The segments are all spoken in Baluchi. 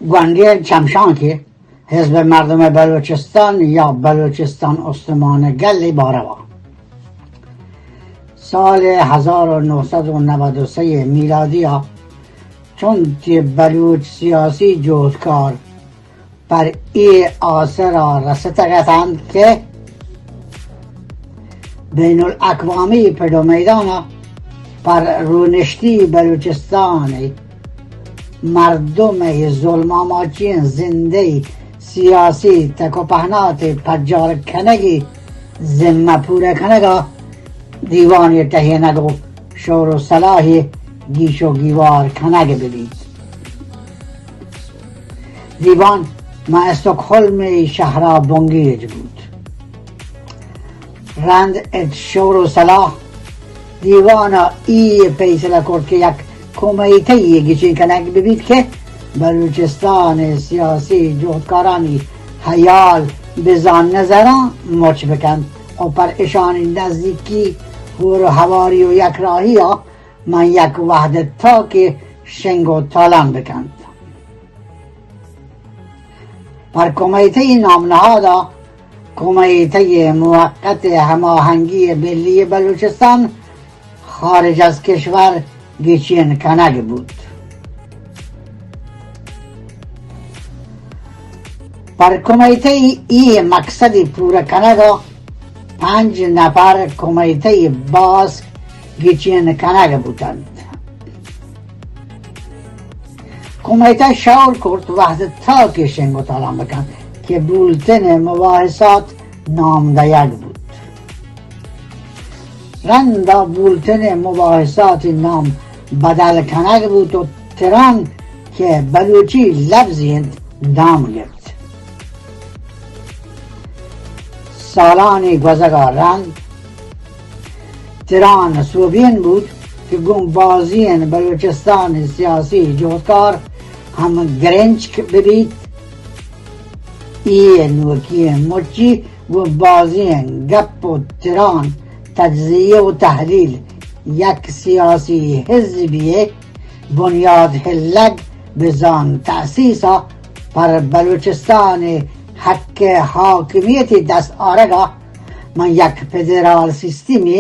گونڈیں چمشانکے حزب مردم بلوچستان یا بلوچستان استمان گل باروا. سال ہزار و نو سد و نود و سئے میلادی ءَ چنتے بلوچ سیاسی جہدکار پر اے آسرا رستگ اتنت کہ بین الاقوامی پڑ و میدان ءَ پر رونشتی بلوچستان ءِ مردم ءِ ظلم آماچیں زندے سیاسی تک و پہنات ءِ پجار کنگی ذمہ پورہ کنگا دیوان ءِ ٹہینگ و شور و صلاح ءِ گیش و گیوار کنگ ببیت. دیوان ماں استکہولم ءِ شہرا بنگیج بوت. رند ات شور و صلاح دیوان ءَ اے پیسلہ کرت کہ یک کمیتہ یے گچین کنگ ببیت کہ بلوچستان ءِ سیاسی جہدکارانی حیال بزان نظراں مچ بکنت و پر اشانی نزیکی، ہور و ہواری و یکراہی ءَ من یک وہد تاکے شنگ و تالان بکنت. پر کمیتہ ءِ نام نہادا کمیتہ موقت ہماہنگی ملی بلوچستان خارج از کشور گچین کنگ بوت. پر کمیتہ ءِ اے مقصد پورہ کنگا پنج نفر کمیتہ باسک گچین کنگ بوتنت. کمیتہ شور کرت وہد تاکے شنگ و تالان بکنت کہ بولتن مباحثات نام دئیگ بوت. رندا بولتن مباحثات نام بدل کنگ بوت و تران کہ بلوچی لبزی انت نام گپت. سالانی گوزگا رند تران سوبین بوت کہ گوں بازین بلوچستان سیاسی جہدکار ہم گرنچک ببیت. اے نوکیں مچی گوں بازین گپ و تران، تجزیہ و تحلیل یک سیاسی حزبی بنیاد ہلگ بزان تأسیسا پر بلوچستان حق حاکمیت دست آرگا من یک فدرال سیستمی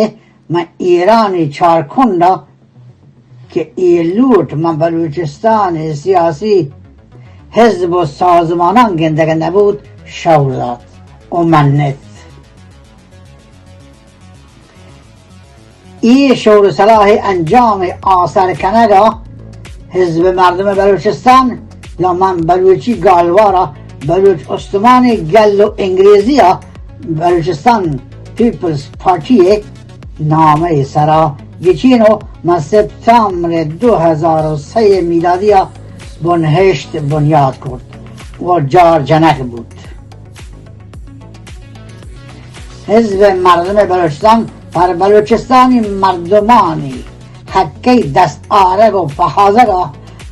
من ایرانی چارکنڈا کہ اے لوٹ من بلوچستان سیاسی حزب و سازمانان گندگ نبوت، شور دات و منت. اے شور و صلاح انجام آسر کنگا حزب مردم بلوچستان یا من بلوچی گالوارا بلوچ استمانی گل و انگریزیا بلوچستان پیپلز پارٹی نامہ سرا گچین و من سپتامبر دو ہزار و سئے میلادیا بنہشت بنیاد کرت و جار جنگ بوت. حزب مردم بلوچستان پر بلوچستانی مردمانی حقی دست آرگ و پہازگا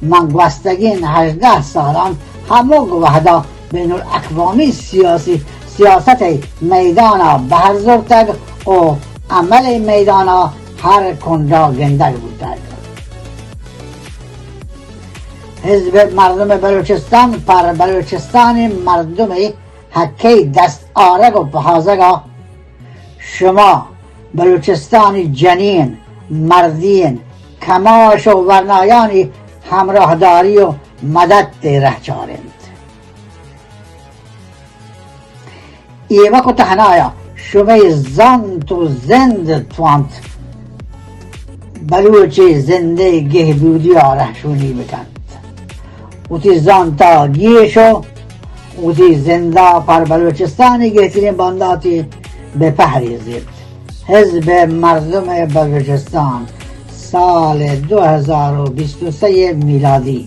من گوستگین ہژدہ سالان ہمک وہدا بین الاقوامی سیاسی سیاست میدانا بہر زرتگ و عمل میدانا ہر کنڈا گندگ بوتگ. حزب مردم بلوچستان پر بلوچستانی مردم حقی دست آرگ و پہازگا شما بلوچستانی جنین، مردین، کماش و ورنایانی ہمراہداری و مدد رہ چارنت. ایوک و تہنایا شمئے زانت و زند توانت بلوچی زندے گہبودیا رہشونی بکنت. وتی زانتا گیش و وتی زندا پر بلوچستانی گہترین بانداتی بپہریزیت. حزب مردم بلوچستان، سال دو ہزار و بیست و سئے میلادی.